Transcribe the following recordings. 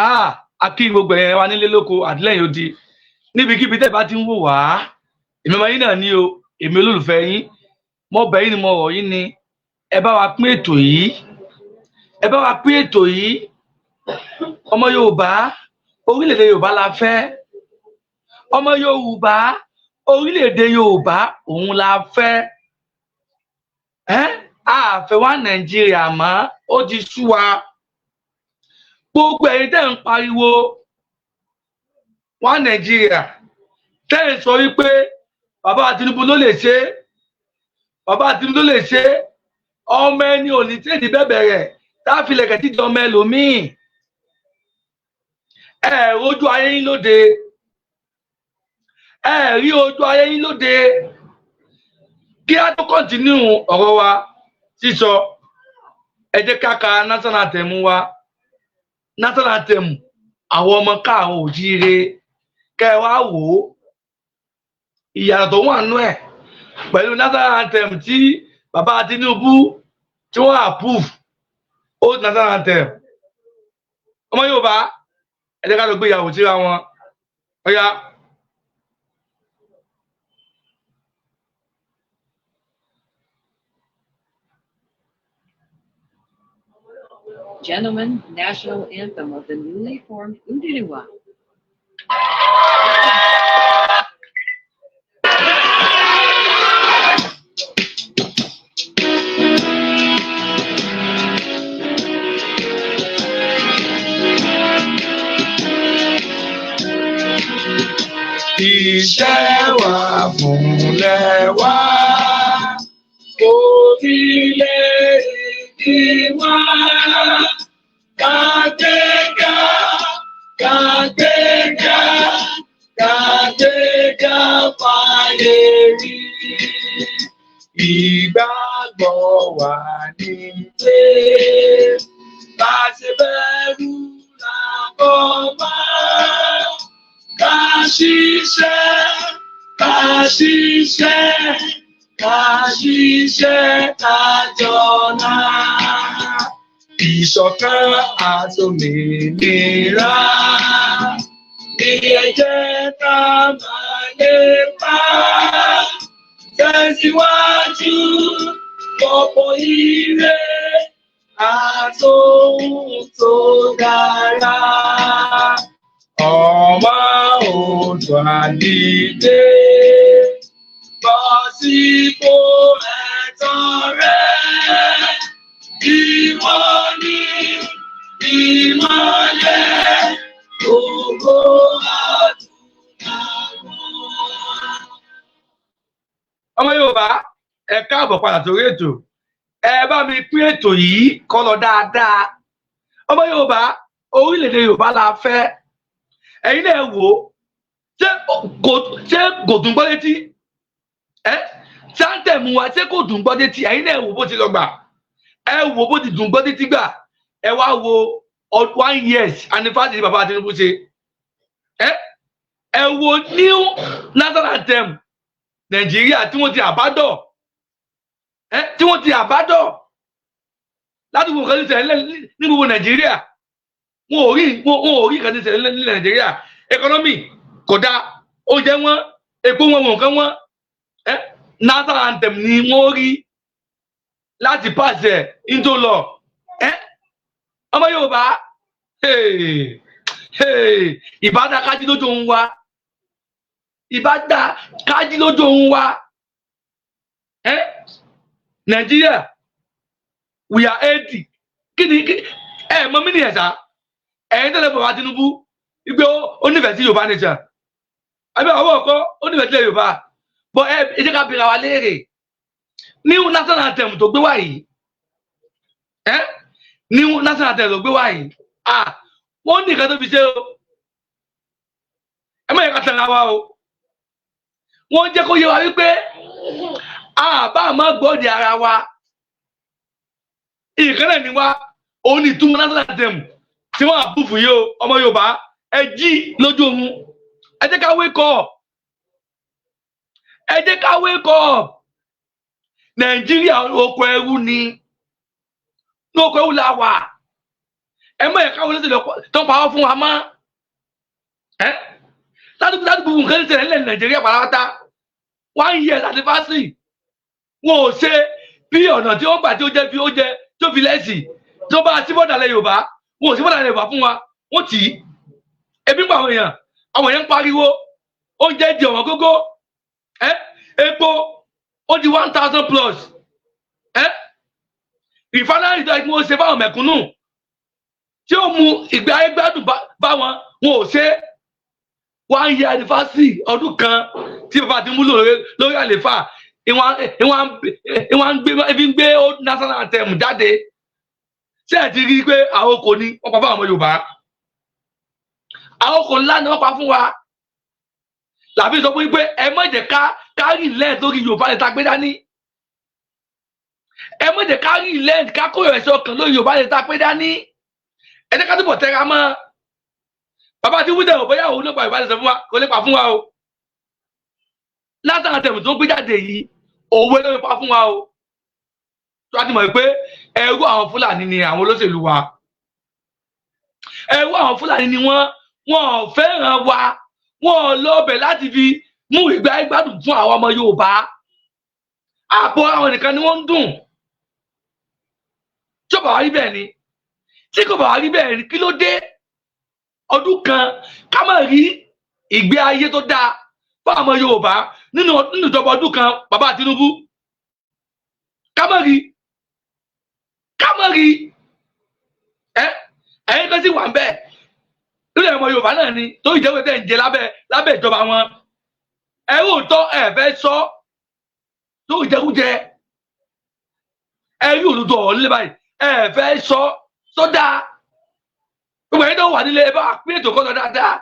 A kí gbogbo ẹ̀yẹ wa nílé lóko àtìlẹ́yìn odi níbikíbi tẹ́ bá ti ń wò wá. Èmi ọmọ yín náà ní o, èmi olólùfẹ́ yín. Mo bẹ̀ yín ni, mo rọ̀ yín ni, ẹ bá wa pín ètò yìí, ẹ bá wa pín ètò yìí. Ọmọ Yorùbá, orílẹ̀-èdè Yorùbá la fẹ́. Ọmọ Yorùbá, orílẹ̀-èdè Yorùbá òun la fẹ́. Ẹ́ a fẹ́ wá Nàìjíríà mọ́, ó ti sú wa. Gbogbo ẹ̀yin tẹ́ ń pariwo wá Nàìjíríà, tẹ́ ń sọ wípé bàbá Tinubu ló lè ṣe, bàbá Tinubu ló lè ṣe, ọmọ ẹni ò ní tẹ́ẹ̀dì bẹ́ẹ̀ rẹ̀ tá a fi lẹ̀kẹ̀ tíjọ ọmọ ẹlòmíì. Ẹ rojú ayé yín lóde, ẹ rí ojú ayé yín lóde. Kí á tó continue ọ̀rọ̀ wa sísọ, ẹ jẹ́ ká ka national anthem wa, national anthem àwọn ọmọ káàárọ̀ òjíire, kẹ́ ẹ wá wò ó, ìyàtọ̀ tó wà nú ẹ̀ pẹ̀lú national anthem tí bàbá Tinubu tí wọ́n approve, old national anthem. Ọmọ Yorùbá, ẹ jẹ́ ká lọ gbé ìyàwó síra wọn. Ọ̀yá. Gentlemen, national anthem of the newly formed Oduduwa. Iṣẹ́ wa fúnlẹ̀ wa, orílẹ̀-èdè wa, kàgbéga, kàgbéga, kàgbéga fáyé rí. Ìgbàgbọ́ wa ní pé bá a ṣe bẹ̀rù làbọ̀ bá, ká ṣiṣẹ́, ká ṣiṣẹ́, ká ṣiṣẹ́, ká jọlá. Ìṣọ̀kan àtòmìnira ní ẹ jẹ́ ká máa lépa. Tẹ̀síwájú ọ̀pọ̀ ire àtòhun tó dára. Ọmọ Oòduà dìde, bọ́ sípò ẹ̀tọ́ rẹ. Ìwọ ni ìmọ́lẹ̀ gbogbo adúláwọ̀. Ọmọ Yorùbá, ẹ káàbọ̀ padà sórí ètò. Ẹ bá mi pín ètò yìí kó lọ dáadáa. Ọmọ Yorùbá, orílẹ̀-èdè Yorùbá la fẹ́. Ẹ̀yin náà wò ó, ṣé kò dùn gbọ́ létí? Ẹ ṣé anthem wa, ṣé kò dùn gbọ́ létí? Ẹ̀yin náà wò bó ti lọ gbà, ẹ wò bó ti dùn gbọ́ létí gbà. Ẹ wá wo one years anniversary bàbá Tinubu ṣe. Ẹ wo new national anthem Nàìjíríà tí wọ́n ti àbádọ̀, ẹ tí wọ́n ti àbádọ̀ láti wo nǹkan tí ṣẹlẹ̀ ní gbogbo Nàìjíríà. Wọn ò rí nǹkan tí ṣẹlẹ̀ ní Nàìjíríà. Economy kò dáa, oúnjẹ wọn, epo wọn, wọn nǹkan wọn. Ẹ national anthem ni wọ́n rí láti pàṣẹ into law. Ẹ ọmọ Yorùbá, ìbádá kájí lójú ohun wa, ìbádá kájí lójú ohun wa. Ẹ Nàìjíríà, we are 80. Kí ni ẹ mọ mí nìyẹn sá? Ẹ̀yin tẹ́lẹ̀ bàbá Tinubu wípé ó nífẹ̀ẹ́ sí Yorùbá nation, àbí àwọn ọkọ ó nífẹ̀ẹ́ sí Yorùbá bọ. Ẹ jẹ́ ká bèèrè àwa léèrè, new national anthem tó gbé wá yìí, ẹ new national anthem tó gbé wá yìí, ah, wọ́n ní nǹkan tó fi ṣe o. Ẹ má yẹ ká tẹ̀ra wa o. Wọ́n jẹ́ kó yé wa wípé àbá máa gbọ́dì ara wa, ìkànnì ni wa. Òun ní ìtumọ̀ national anthem tí wọ́n approve yìí o. Ọmọ Yorùbá, ẹ jí lójú oorun. Ẹ jẹ́ ká wake up, ẹ jẹ́ ká wake up. Nàìjíríà, oko ẹrú ni, ní oko ẹrú la wà. Ẹ má yẹ káwọn olóṣèlú tó ń parọ́ fún wa mọ́. Ẹ ládùúgbò ládùúgbò nǹkan ṣẹlẹ̀ nílẹ̀ Nàìjíríà pátápátá. One year anniversary, wọn ò ṣe bí ọ̀nà tí wọ́n gbà tí ó jẹ́ bí ó jẹ́ tó fi lẹ́sì tó bá sí border lẹ̀ Yorùbá. Wọn ò sí border lẹ̀ Yorùbá fún wa. Wọ́n tì í, ebi ń pa àwọn èèyàn, àwọn èèyàn ń pariwo, oúnjẹ di ọ̀wọ́n gógó, ẹ epo ó di 1,000 plus. Ẹ refinery tó yẹ kí wọ́n ṣe fáwọn mẹ̀kúnnù tí ó mú ìgbé ayé gbádùn bá wọn, wọn ò ṣe. One year anniversary, ọdún kan tí bàbá ti mú lórí àléfà, ìwọ̀n ń gbé ebi ń gbé old national anthem jáde. Ṣé ẹ ti rí i pé àwọn kò ní wọ́n pa fún àwọn Yorùbá? Àwọn kò ńlá ni wọ́n pa fún wa. Làbí sọ fún yín pé ẹ má jẹ́ ká rí lẹ́ẹ̀ lórí Yorùbá lè ta gbé dání. Ẹ má jẹ́ ká rí lẹ́ẹ̀ ká kó ìrẹsì ọkàn lórí Yorùbá lè ta gbé dání. Ẹ jẹ́ ká túbọ̀ tẹra mọ́. Bàbá tí wúdẹ̀ ò bóyá òun ló pa Yorùbá lè sọ fún wa, kò lè pa fún wa o. National anthem tó gbé jáde yìí, òwe ló lè pa fún wa o. Tó a ti mọ̀ pé ẹrú àwọn Fúlàní ni àwọn olóṣèlú wa, ẹrú àwọn Fúlàní ni wọ́n. Wọn ò fẹ́ràn wa, wọn ò lọ bẹ̀ láti fi mú ìgbà ìgbádùn fún àwọn ọmọ Yorùbá. Àpò àwọn nìkan ni wọ́n ń dùn. Tí ó bá wá rí bẹ́ẹ̀ ni, tí kò bá wá rí bẹ́ẹ̀ ni, kí ló dé ọdún kan ká má rí ìgbé ayé tó dáa fún àwọn ọmọ Yorùbá nínú ìjọba ọdún kan bàbá Tinubu? Ká má rí, ká má rí. Ẹ ẹ̀yin kan sì wà ń bẹ́ẹ̀ lórí ọmọ Yorùbá náà ni tó ìjẹ́wé tẹ̀ ń jẹ lábẹ́ ìjọba wọn. Ẹ ò tọ́, ẹ fẹ́ sọ tó ìjẹkújẹ. Ẹ rí òdodo ọ̀rọ̀ nílé báyìí, ẹ fẹ́ sọ sódà. Gbogbo ẹ̀yin tó wà nílé, ẹ bá wa pín ètò kọ́ lọ dáadáa.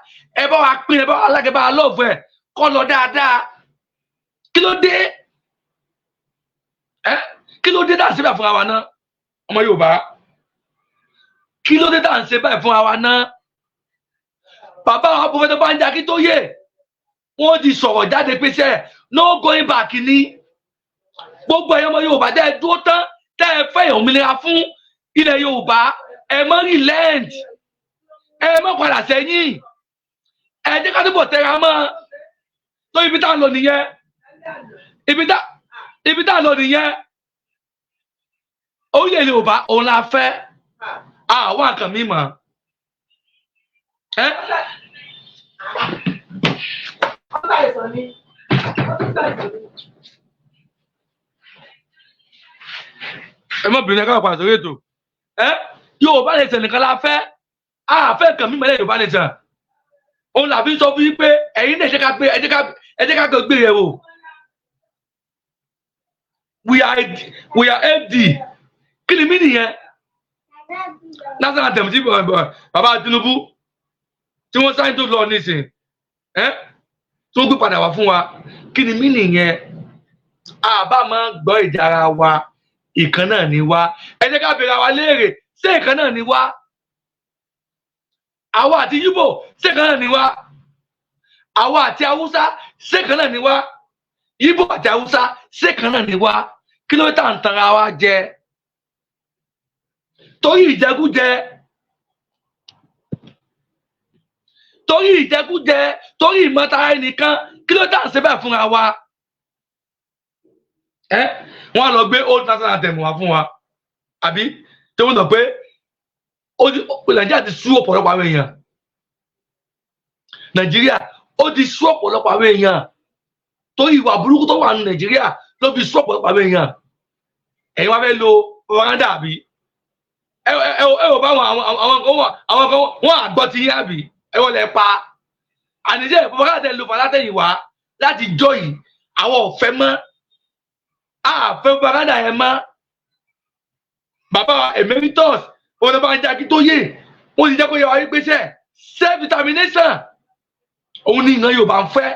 Ẹ bá wa pín, ẹ bá wa lágẹ̀, bá wa love ẹ̀ kọ́ lọ dáadáa. Kí ló dé? Ẹ kí ló dé dà síbẹ̀ fúnra wa náà, ọmọ Yorùbá? Kí ló dé dà ń ṣe báyìí fúnra wa náà? Bàbá wa Professor Banji Akíntóyè, wọ́n ti sọ̀rọ̀ jáde pé sẹ́ no going back ni. Gbogbo ẹ̀yọ́ ọmọ Yorùbá tẹ́ ẹ dúró tán, tẹ́ ẹ fẹ́ òmìnira fún ilẹ̀ Yorùbá, ẹ má relent, ẹ má padà sẹ́yìn. Ẹ jẹ́ ká túbọ̀ tẹra mọ́ tó. Ibi tá à ń lọ nìyẹn, ibi tá à ń lọ nìyẹn. Orílẹ̀-èdè Yorùbá òun la fẹ́, àwọn àkàn mi mọ̀ ẹ́. Ọgbà ìsàn ni. Ọgbà ìsàn ni. Ẹ má bínú, ẹ káwọn padà sórí ètò. Ẹ Yorùbá nation nìkan la fẹ́, àfẹ́ kàn mí mọ́lẹ̀. Yorùbá nation òun làbí sọ fún yín pé ẹ̀yin náà, ẹ jẹ́ ká gbé yẹ̀ wò. We are AD. Kí ni mí nìyẹn? National anthem tí bàbá Tinubu tí wọ́n sáyìn tó lọ nísìn ẹ́ tó gbé padà wá fún wa, kí ni mí nìyẹn? Àbá máa ń gbọ́ ìjà ara wa, ìkan náà ni wá. Ẹ jẹ́ ká bèèrè àwa léèrè, ṣé ìkan náà ni wá? Àwa àti Yíbò, ṣé ìkan náà ni wá? Àwa àti Haúsá, ṣé ìkan náà ni wá? Yíbò àti Haúsá, ṣé ìkan náà ni wá? Kí ló tà ń tanra wa jẹ torí ìjẹkújẹ, torí ìjẹkújẹ, torí ìmọ̀tara ẹnìkan? Kí ló tà ń ṣe bẹ́ẹ̀ fúnra wa? Ẹ wọ́n lọ gbé old national anthem wá fún wa, àbí tí wọ́n sọ pé Nàìjíríà ti sú ọ̀pọ̀lọpọ̀ àwọn èèyàn. Nàìjíríà ó ti sú ọ̀pọ̀lọpọ̀ àwọn èèyàn torí ìwà burúkú tó wà ní Nàìjíríà ló fi sú ọ̀pọ̀lọpọ̀ àwọn èèyàn. Ẹ̀yin wá fẹ́ lo propaganda, àbí? Ẹ ẹ ẹ ò bá àwọn àwọn kan wọ́n àgbọ̀ ti yín, àbí? Ẹ wọ́n lẹ pa àníjẹ́ propaganda tẹ lo fàlátẹ̀yìn wá láti jọ yìí. Àwọn ò fẹ́ mọ́, àfẹ́ propaganda yẹn mọ́. Bàbá emeritus Ọ̀nàbànjọ Akíntóyè, wọ́n ti jẹ́ kó yẹ wá wípé sẹ́ self determination òun ni ìran Yorùbá ń fẹ́.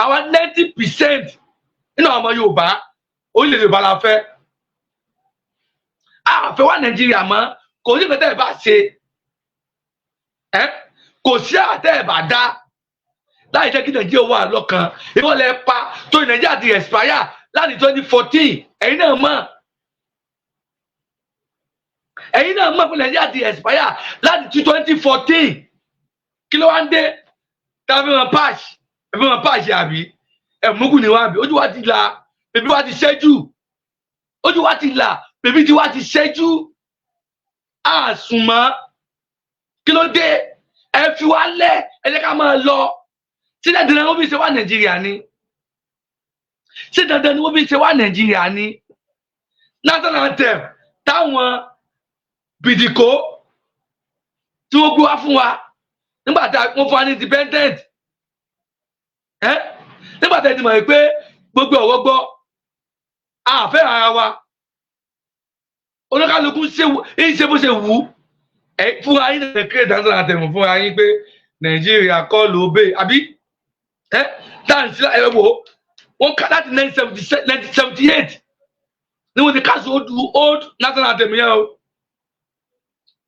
Àwa 90% nínú àwọn ọmọ Yorùbá, orílẹ̀-èdè Yorùbá la fẹ́. Àfẹ́ wà Nàìjíríà mọ́. Kò sí nǹkan tẹ́ ẹ bá ṣe ẹ, kò sí àtẹ́ ẹ bá dá láì jẹ́ kí Nàìjíríà wà lọ́kàn. Ìwọ́n lẹ pa tó Nàìjíríà ti expire láti 2014. Ẹ̀yin náà mọ̀. Ẹ̀yin náà mọ̀ pé Nàìjíríà ti expire láti 2014. Kí ló wá ń dé tàbí wọn patch ẹbí wọn patch àbí ẹ̀múkù ni wọn àbí? Ojú wa ti là, bèbí wa ti ṣẹ́jú. Ojú wa ti là, bèbí tí wa ti ṣẹ́jú àsùnmọ́. Kí ló dé? Ẹ fi wá lẹ̀, ẹ jẹ́ ká máa lọ. Ṣé dandan ni wọ́n fi ṣe wá Nàìjíríà ni? Ṣé dandan ni wọ́n fi ṣe wá Nàìjíríà ni? National anthem táwọn bìdìkó tí wọ́n gbé wá fún wa nígbà tá wọ́n fún wa ní independent ẹ, nígbà tá ẹ ti mọ̀ pé gbogbo ọ̀wọ́ gbọ́ àfẹ́ ara wa, oníkálukú ṣe ń ṣe bó ṣe wù ú. Ẹ fúnra yín lè create national anthem fúnra yín pé Nàìjíríà kọ́ ló bẹ́ẹ̀ àbí ẹ dáǹsí. Ẹ wò wọ́n ká láti 1978 ní wọ́n ti cancel old old national anthem yẹn o.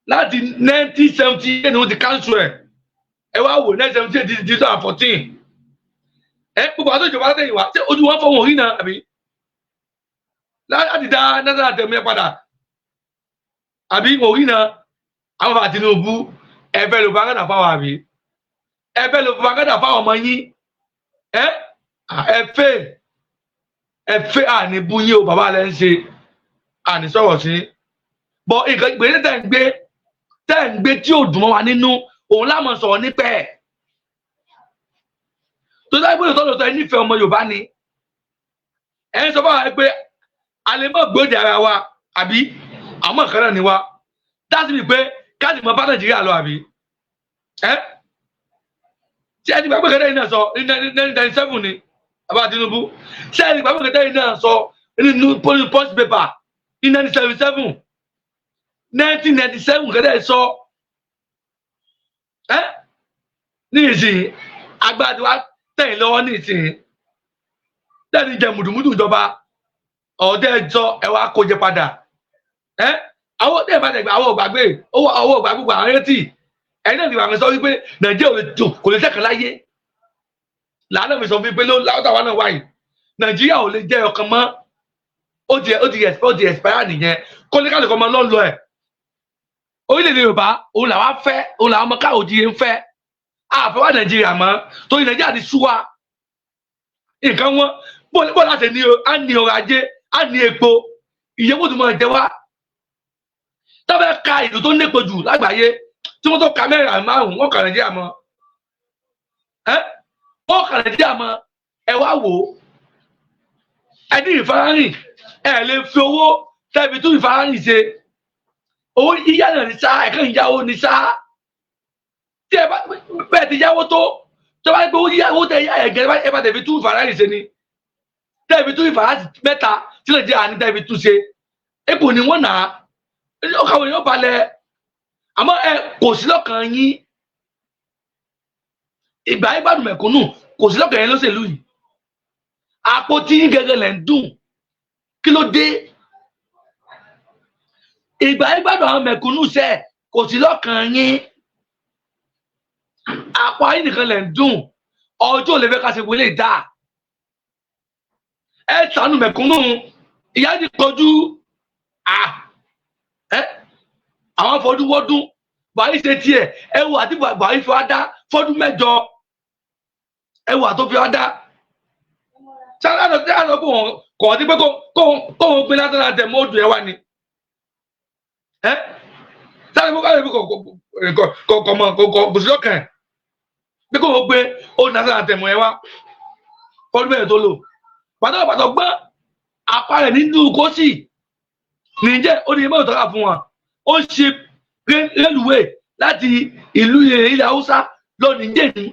Láti 1978 ní wọ́n ti cancel ẹ̀. Ẹ wá wò, 1978 di 2014. Ẹ gbogbo àti ìjọba látẹ̀yìn wá, ṣé ojú wọn fọwọ́n orí náà àbí láti dá national anthem yẹn padà àbí orí náà? Àwọn bàbá Tinubu, ẹ fẹ́ lo propaganda fáwọn àbí ẹ fẹ́ lo propaganda fáwọn ọmọ yín? Ẹ ẹ fẹ́ àní bú yín o. Bàbá rẹ ń ṣe àní sọ̀rọ̀ sí bọ́ nǹkan gbèsè tẹ̀ ń gbé tí ò dùn mọ́ wa nínú òun lámọ̀ sọ̀rọ̀ nípa ẹ̀. Tó dájú pé lóòótọ́ lóòótọ́ ẹ nífẹ̀ẹ́ ọmọ Yorùbá ni, ẹ ń sọ fún wa pé a lè mọ̀ gbòdì ara wa àbí àmọ́ kan náà ni wa dájú mi pé káàdì mọ́ bá Nàìjíríà lọ àbí ẹ tí ẹ ti gbàgbé kẹtẹ́ yìí náà sọ ní 1997 ni. Bàbá Tinubu, ṣé ẹ ti gbàgbé kẹtẹ́ yìí náà sọ nínú Punch paper ní 1977, 1997 kẹtẹ́ yìí sọ ẹ ní ìsìn agbára tí wàá tẹ̀yìn lọ́wọ́ ní ìsìn tẹ́ni jẹ mùdùmùdù ìjọba ọ̀dẹ́ ẹjọ́ ẹ wá kó jẹ padà. Ẹ àwọn tẹ́ ẹ bá tẹ̀ gbà, àwọn ògbàgbé owó, àwọn ògbàgbé gbogbo àwọn rétí ẹ̀yin náà ti wà mí sọ wípé Nàìjíríà ò lè tó, kò lè tẹ̀kàn láyé. Làánà mi sọ wípé ló láwùjọ àwọn náà wáyé, Nàìjíríà ò lè jẹ́ ọkàn mọ́. Ó ti expire nìyẹn. Kó ní kálukọ́ ọmọ lọ́nlọ́ ẹ̀. Orílẹ̀-èdè Yorùbá òun làwa fẹ́, òun làwọn ọmọ káwọ́ jíire ń fẹ́. Àfẹ́ wà Nàìjíríà mọ́ torí Nàìjíríà ti sú wa. Nǹkan wọn bó láti ní o, á ní ọrọ̀ ajé, á ní epo, ìyẹ́wò tó máa jẹ wá. Tọ́fẹ́ ka ìlú tó népo jù lágbàáyé tí wọ́n tó ka mẹ́rin àmì márùn-ún, wọ́n kà Nàìjíríà mọ́ ẹ́, wọ́n kà Nàìjíríà mọ́. Ẹ wá wò ó, ẹ ní refinery, ẹ lè fi owó tẹ́bi tún refinery ṣe. Owó yíyá náà ní sáà, ẹ̀kan ìyáwó ní sáà tí ẹ bá bẹ́ẹ̀ ti yáwó tó bá gbé owó yíyá, owó tẹ yá ẹ̀gẹ́, ẹ bá tẹ̀bi tún refinery ṣe ni, tẹ́bi tún refinery mẹ́ta tí Nàìjíríà ní tẹ́bi tún ṣe, epo ni wọ́n nà á, ọkàn àwọn èèyàn balẹ̀. Àmọ́ ẹ kò sí lọ́kàn yín ìgbà ìgbádùn mẹ̀kúnnù, kò sí lọ́kàn yín lóṣèlú yìí. Àpótí yín gẹ́gẹ́ lẹ̀ ń dùn. Kí ló dé? Ìgbà ìgbádùn àwọn mẹ̀kúnnù sẹ́ kò sí lọ́kàn yín, àpò ayé nìkan lẹ̀ ń dùn. Ọjọ́ ò lè fẹ́ ká ṣe wọlé dá. Ẹ ṣàánú mẹ̀kúnnù, ìyá ti kọjú ẹ àwọn fọdúnwọdún. Buhari ṣe tiẹ̀, ẹ wò àti Buhari fi wá dá fọdún 8, ẹ wò àtó fi wá dá sára lọ sí àlọ́ kó wọn kọ̀ ọ́ sí pé kó wọn gbé lásán àtẹ mọ́ọ̀dù ẹ wá ni ẹ sáré kó káyọ̀ kó kọ̀ mọ̀ kò sí lọ́kàn ẹ̀ pé kó wọn gbé ó lásán àtẹ mọ́ ẹ wá fọdún mẹ́rin tó lò pàtó pàtó gbọ́n apá rẹ̀ nínú kóṣì nìjẹ́. Ó ní mọ́tò tọ́ka fún wọn, ó ṣe rélùwé láti ìlú ilẹ̀ Haúsá lọ nìjẹ́ ní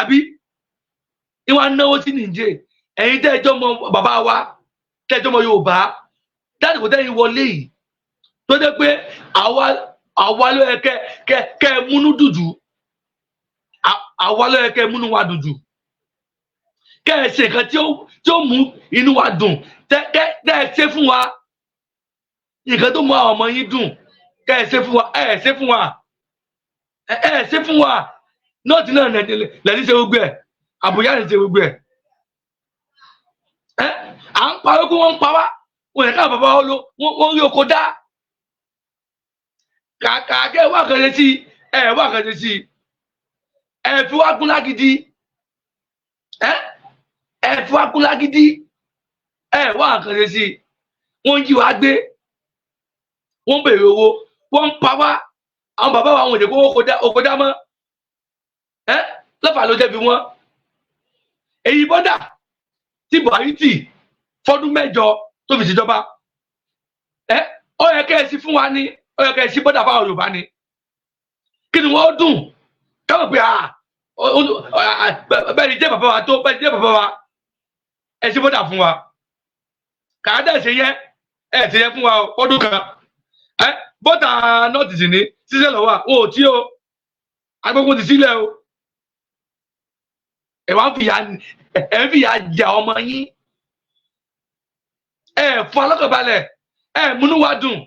àbí ìwọ̀n náwó sí nìjẹ́. Ẹ̀yin tẹ́ ẹjọ́ mọ bàbá wa, tẹ́ ẹjọ́ mọ Yorùbá dáàbò tẹ́yìn wọlé yìí tó jẹ́ pé àwa ló yẹ kẹ́ ẹ múnú dùdù, àwa ló yẹ kẹ́ ẹ múnú wa dùdù, kẹ́ ẹ ṣe nǹkan tí ó mú inú wa dùn, tẹ́ ẹ ṣe fún wa nǹkan tó mú àwọn ọmọ yín dùn, kẹ́ ẹ ṣe fún wa. Ẹ ṣe fún wa, ẹ ṣe fún wa. Nọ́ọ̀tì náà lẹ́ni ṣe gbogbo ẹ̀, Àbújá lè ṣe gbogbo ẹ̀. Ẹ à ń pa wípé wọ́n ń pa wá, wọ́n yẹ káwọn bàbá wọn ló wọ́n rí oko dá. Kàkà kẹ́ wá kan ṣe sí ẹ, wá kan ṣe sí ẹ, fi wá kún lágídí. Ẹ fi wá kún lágídí, ẹ wá kan ṣe sí. Wọ́n ń jí wa gbé, wọ́n ń béèrè owó, wọ́n ń pa wá. Àwọn bàbá wa, àwọn òjò kó oko dá mọ́ ẹ lọ́fà ló jẹ́ fi wọ́n. Èyí bọ́dà tí Buhari tì fọ́dún 8 tó fi ṣèjọba, ẹ ó yẹ kẹ́ ẹ sí fún wa ní, ó yẹ kẹ́ ẹ sí bọ́dà fáwọn Yorùbá ni. Kí ni wọ́n dùn káwọn pé bẹ́ẹ̀ ni jẹ́ bàbá wa tó bẹ́ẹ̀ ni jẹ́ bàbá wa, ẹ sí bọ́dà fún wa. Kàdá ṣe yẹ ẹ ṣe yẹ fún wa ọdún kan. Ẹ bọ́dà north sì ní sísẹ́ lọ́wọ́ wọn ò tí o agbógun ti sílẹ̀ o. Ẹ wá ń fìyà, ẹ ń fìyà jẹ ọmọ yín. Ẹ fún alọ́kànbalẹ̀, ẹ múnú wa dùn.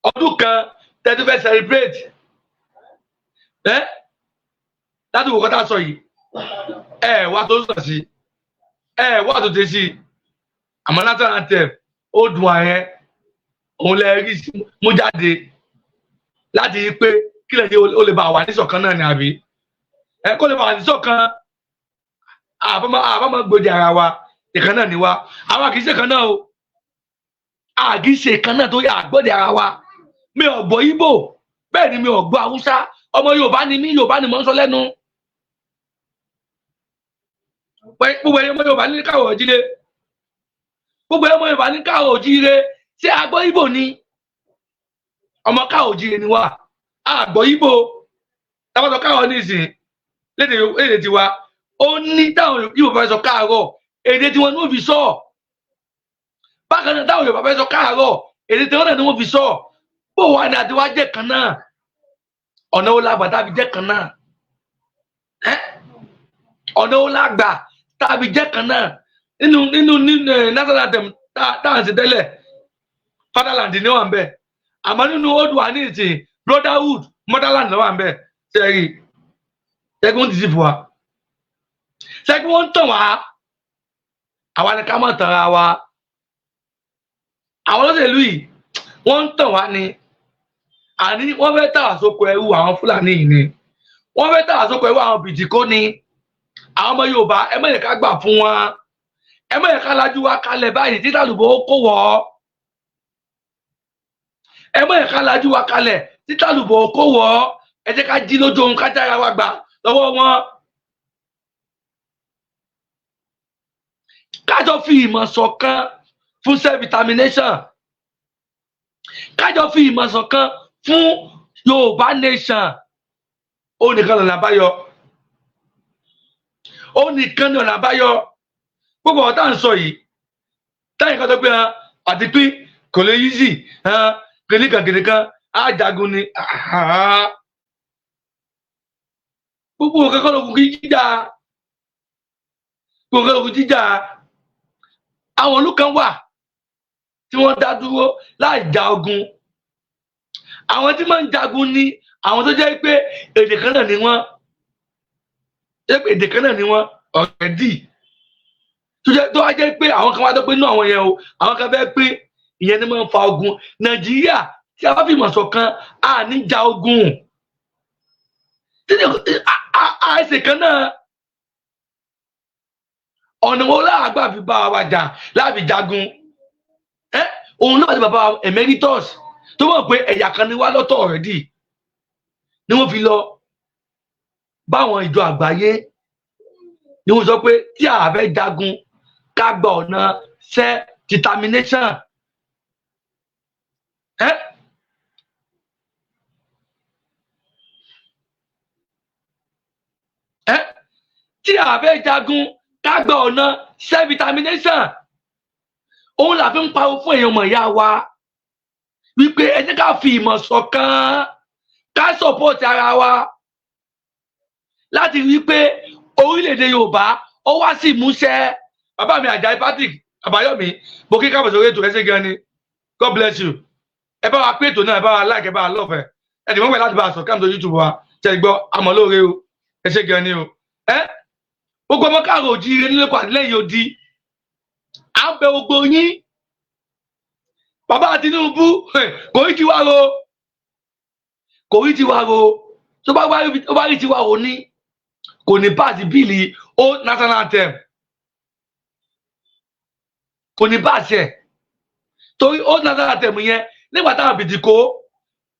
Ọdún kan tẹ́tí fẹ́ celebrate ẹ láti wò kọ́tà sọ yìí, ẹ wá tó sọ sí, ẹ wá tó tẹ sí. Àmọ́ national anthem ó dùn àyẹn, òun lẹ rí mú jáde láti rí pé kí lè ṣe ó lè bá wà níṣọ̀kan náà ni, àbí ẹ kó lè bá wà níṣọ̀kan. Àbámọ̀ gbòdì ara wa, ìkan náà ni wa. Àwa kì í ṣe kan náà o, a kì í ṣe kan náà, tó yà àgbọ̀dì ara wa. Mi ò gbọ́ Ìgbò, bẹ́ẹ̀ ni mi ò gbọ́ Haúsá. Ọmọ Yorùbá ni mí, Yorùbá ni mò ń sọ lẹ́nu. Gbogbo ẹ̀yọ́ ọmọ Yorùbá ní káwọ̀ òjíire, gbogbo ẹ̀yọ́ ọmọ Yorùbá ní káwọ̀ òjíire. Ṣé a gbọ́ Ìgbò ni? Ọmọ káwọ̀ òjíire ni wá, a gbọ́ Ìgbò. Tábàtọ̀ káwọ̀ ní ìsìn lédè tiwa, ó ní táwọn Ìgbò fẹ́ sọ káàárọ̀, èdè tiwọn ni wọ́n fi sọ. Bákan náà, táwọn Yorùbá fẹ́ sọ káàárọ̀, èdè tiwọn náà ni wọ́n fi sọ. Bó wà ní àti wá jẹ́ kan náà? Ọ̀nà wo la gbà tàbí jẹ́ kan náà? Ọ̀nà wo la gbà tàbí jẹ́ kan náà? Nínú national anthem tá à ń ṣe tẹ́lẹ̀, fatherland ni wà ń bẹ̀, àmọ́ nínú Oòduà ní ìsìn, brotherhood, motherland ló wà ń bẹ̀. Sẹ́rí ṣẹ́gun ti sì fún wa, ṣẹ́gun wọ́n ń tàn wá. Àwa ni ká má tanra wa. Àwọn olóṣèlú yìí, wọ́n ń tàn wá ni. Àní wọ́n fẹ́ tà wá sóko ẹrú àwọn Fúlàní yìí ni, wọ́n fẹ́ tà wá sóko ẹrú àwọn bìtìkó ni. Àwọn ọmọ Yorùbá, ẹ má yẹ ká gbà fún wọn. Ẹ má yẹ ká lajú wa kalẹ̀ báyìí títà lùbọ́ ó kó wọ́. Ẹ má yẹ ká lajú wa kalẹ̀ títà lùbọ́ ó kó wọ́. Ẹ jẹ́ ká jí lójú ohun, ká jára wa gbà lọ́wọ́ wọn. Kájọ fi ìmọ̀ ṣọ̀kan fún self determination, kájọ fi ìmọ̀ ṣọ̀kan fún Yorùbá nation. Ó nìkan lọ́nà àbáyọ, ó nìkan ní ọ̀nà àbáyọ. Gbogbo ọ̀tá ń sọ yìí, táyì kan tó pé hàn àti pín kò lè yí sí hàn kìnìkan kìnìkan á jagun ni. Gbogbo nǹkan kọ́ lókun kí jíjà, gbogbo nǹkan lókun jíjà. Àwọn ìlú kan wà tí wọ́n dá dúró láì ja ogun. Àwọn tí máa ń jagun ni àwọn tó jẹ́ pé èdè kan náà ni wọ́n, jẹ́ pé èdè kan náà ni wọ́n already, tó jẹ́ tó wá jẹ́ pé àwọn kan wá tó pé inú àwọn yẹn o, àwọn kan fẹ́ pé ìyẹn ni máa ń fa ogun. Nàìjíríà, tí a bá fi ìmọ̀ ṣọ̀kan, a ní ja ogun. Àìsè kan náà, ọ̀nà wo láàgbà fi bá wa jà láàbì jagun? Ẹ òun náà ti bàbá emeritus tó mọ̀ pé ẹ̀yà kan ni wá lọ́tọ̀ already ni wọ́n fi lọ báwọn ìjọ àgbáyé, ni wọ́n sọ pé tí a fẹ́ jagun, ká gba ọ̀nà self determination. Ẹ ẹ tí a fẹ́ jagun, ká gba ọ̀nà self determination. Òun là fi ń pariwo fún èèyàn ọmọ ìyá wa wípé ẹ jẹ́ ká fi ìmọ̀ ṣọ̀kan, ká support ara wa láti rí i pé orílẹ̀-èdè Yorùbá ó wá sí ìmúṣẹ. Bàbá mi Àjàyí Patrick Àbáyọ̀mí, mo kí káàbọ̀ sórí ètò. Ẹsẹ̀ gan ni. God bless you. Ẹ bá wa pé ètò náà, ẹ bá wa like, ẹ bá wa love ẹ. Ẹ ti mọ̀ pé láti bá a sọ káàmù tó YouTube wa ṣe gbọ́ àmọ́ lóore o. Ẹ ṣé gan ni o. Ẹ gbogbo ọmọ káàrọ̀ òjíire nílé kó àtìlẹ́yìn odi, à ń bẹ gbogbo yín. Bàbá Tinubu kò í ti wá ro. Kò rí tiwa ro. Tó bá rí tiwa ro ní, kò ní pass bill ó national anthem, kò ní pass ẹ̀, torí ó national anthem yẹn, nígbà táwọn bìtìkó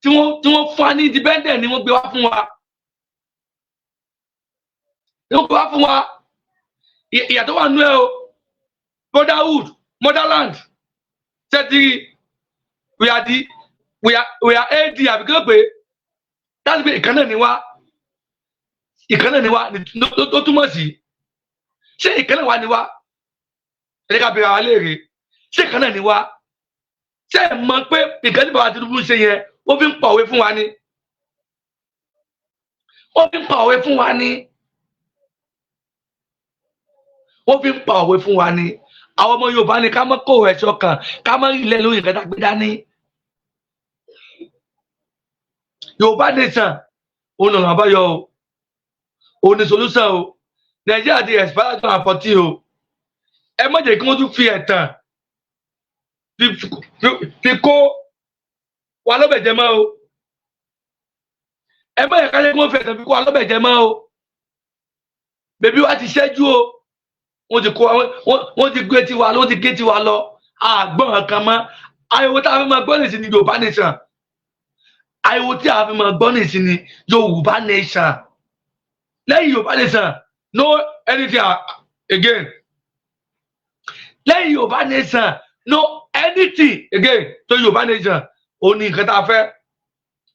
tí wọ́n fún wa ní independent ni wọ́n gbé wá fún wa, ni wọ́n gbé wá fún wa. Ìyàtọ̀ wà nú ẹ o. Brotherhood, motherland, ṣẹ́tìrì, we are AD àbí kí ló pé láti pé ìkan náà ni wá, ìkan náà ni wá ló túmọ̀ sí. Ṣé ìkan náà wá ni wá? Ẹ jẹ́ ká bèèrè àwa léèrè, ṣé ìkan náà ni wá? Ṣé ẹ mọ̀ pé nǹkan tí bàbá Tinubu ń ṣe yẹn, ó fi ń pa òwe fún wa ni? Ó fi ń pa òwe fún wa ni. Ó fi ń pa òwe fún wa ni. Àwọn ọmọ Yorùbá ni ká mọ́ kó ẹ̀ṣọ́ kan, ká mọ́ ilẹ̀ lórí nǹkan tá a gbé dání. Yorùbá nation òun lọ̀nà àbáyọ o, òun ni solution o. Nàìjíríà ti expire 2014 o. Ẹ má jẹ́ kí wọ́n tún fi ẹ̀tàn fi kó wa lọ́bẹ̀ jẹ mọ́ o. Ẹ má yẹ ká jẹ́ kí wọ́n fi ẹ̀tàn fi kó wa lọ́bẹ̀ jẹ mọ́ o. Bèbí wa ti ṣẹ́jú o. Wọ́n ti kó, wọ́n ti gbé tiwa, wọ́n ti gé tiwa lọ. Àgbọ̀n kan mọ́. Ariwo tá a fi máa gbọ́ nìsín ní Yorùbá nation. Ariwo tí a fi máa gbọ́ nìsín ní Yorùbá nation. Lẹ́yìn Yorùbá nation, no anything again. Lẹ́yìn Yorùbá nation, no anything again. Tó Yorùbá nation, ó ní nǹkan tá a fẹ́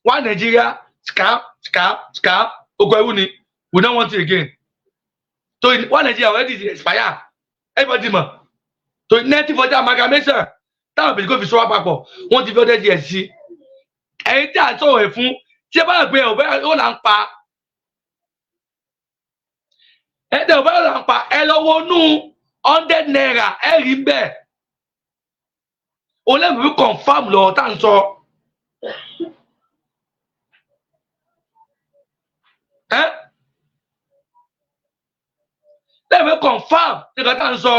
wá. Nàìjíríà scam, scam, scam, oko ẹrú ni. We don't want it again. So one Nigeria already expire, everybody mọ̀. So 1940 amalgamation táwọn bèjì kò fi sọ wá papọ̀, wọ́n ti fi ọdẹ díẹ̀ sí. Ẹ̀yin tí a sọ̀rọ̀ ẹ̀ fún, tí ẹ bá rò pé ọ̀bẹ ó là ń pa ẹ tẹ, ọ̀bẹ ó là ń pa, ẹ lọ wọnú ₦100, ẹ rí bẹ́ẹ̀. Òun lẹ́nu fi confam lọ́rọ̀ tá à ń sọ. Ẹ lẹ́nu fi confam nǹkan tá à ń sọ.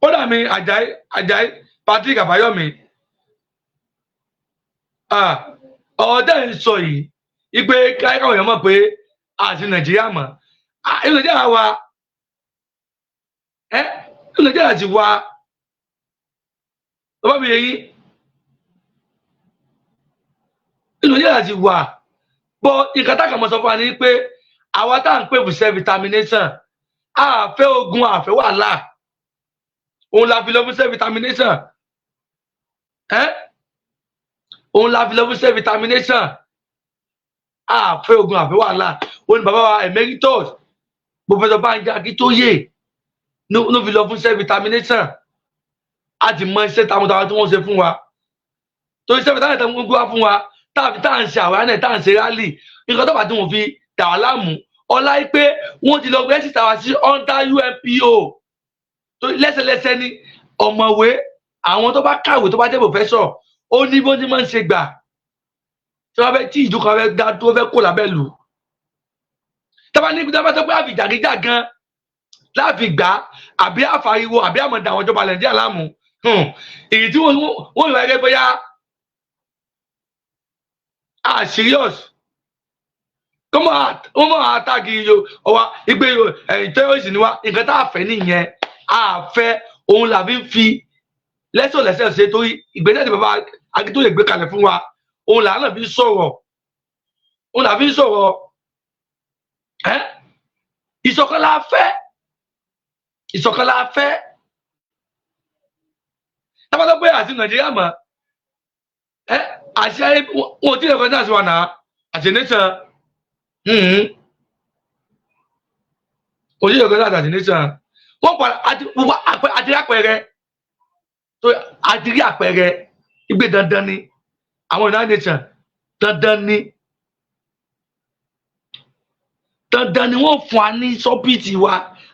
Kódà mi, Àjàyí, Àjàyí Patrick Àbáyọ̀mí, ọ̀rọ̀ tẹ́ ń sọ yìí ipe káyọ̀ èèyàn mọ̀ pé àti Nàìjíríà mọ̀ ìlú Nàìjíríà wa, ẹ ìlú Nàìjíríà ti wá bàbá mi yẹ yín, ìlú Nàìjíríà ti wà bọ́. Nǹkan tá a kàn mọ́ sọ fún wa ni pé àwa tá à ń pè fún self determination, a fẹ́ ogun, a fẹ́ wàhálà, òun la fi lọ fún self determination. Ẹ òun la fi lọ fún self determination. A fẹ́ ogun, a fẹ́ wàhálà. Òun ni bàbá wa emeritus Professor Banji Akíntóyè ló fi lọ fún self determination. A ti mọ iṣẹ́ takuntakun tí wọ́n ṣe fún wa, torí self determination tí wọ́n gbé wá fún wa, tá à ń ṣe àwárẹ̀, tá à ń ṣe rally, nǹkan tó bá tí wọ́n fi dà wá láàmú ọlá yìí pé wọ́n ti lọ register wa sí under UNPO. Tó lẹ́sẹ̀lẹ́sẹ̀ ni ọ̀mọ̀wé, àwọn tó bá kàwé, tó bá jẹ́ professor, ó ní bó ti máa ń ṣe gbà tí wọ́n fẹ́ tí ìlú kan fẹ́ dá tó fẹ́ kó lábẹ́ lù. Tábà ní tábà tó pé àfi jàgídíjàgan láàfi gbà, àbí àfariwo, àbí àmọ̀dà àwọn ìjọba Nàìjíríà láàmú, èyí tí wọ́n wọ́n ẹgbẹ́ bóyá ah serious, kó mọ̀ àtàkì ọwa ìgbé ẹ̀yìn terrorist ni wá. Nǹkan tá a fẹ́ nìyẹn. A fẹ́ òun làbí ń fi lẹ́sọ̀lẹ́sẹ̀ ṣe, torí ìgbésẹ̀ tí bàbá Akíntóyè gbé kalẹ̀ fún wa, òun là náà fi ń sọ̀rọ̀, òun là fi ń sọ̀rọ̀. Ẹ́ ìṣọ̀kan la fẹ́, ìṣọ̀kan la fẹ́. Tábàtà pé àti Nàìjíríà mọ̀ ẹ́ àṣẹ wọn ò tí ì rẹ̀ kọjá sí wa náà àti nation kò sí ìrẹ̀kọ́ àti nation. Wọ́n padà àti àti rí àpẹẹrẹ tó àti rí àpẹẹrẹ ìgbé. Dandan ni àwọn United Nations, dandan ni, dandan ni wọ́n fún wa ní sọ́bìtì wa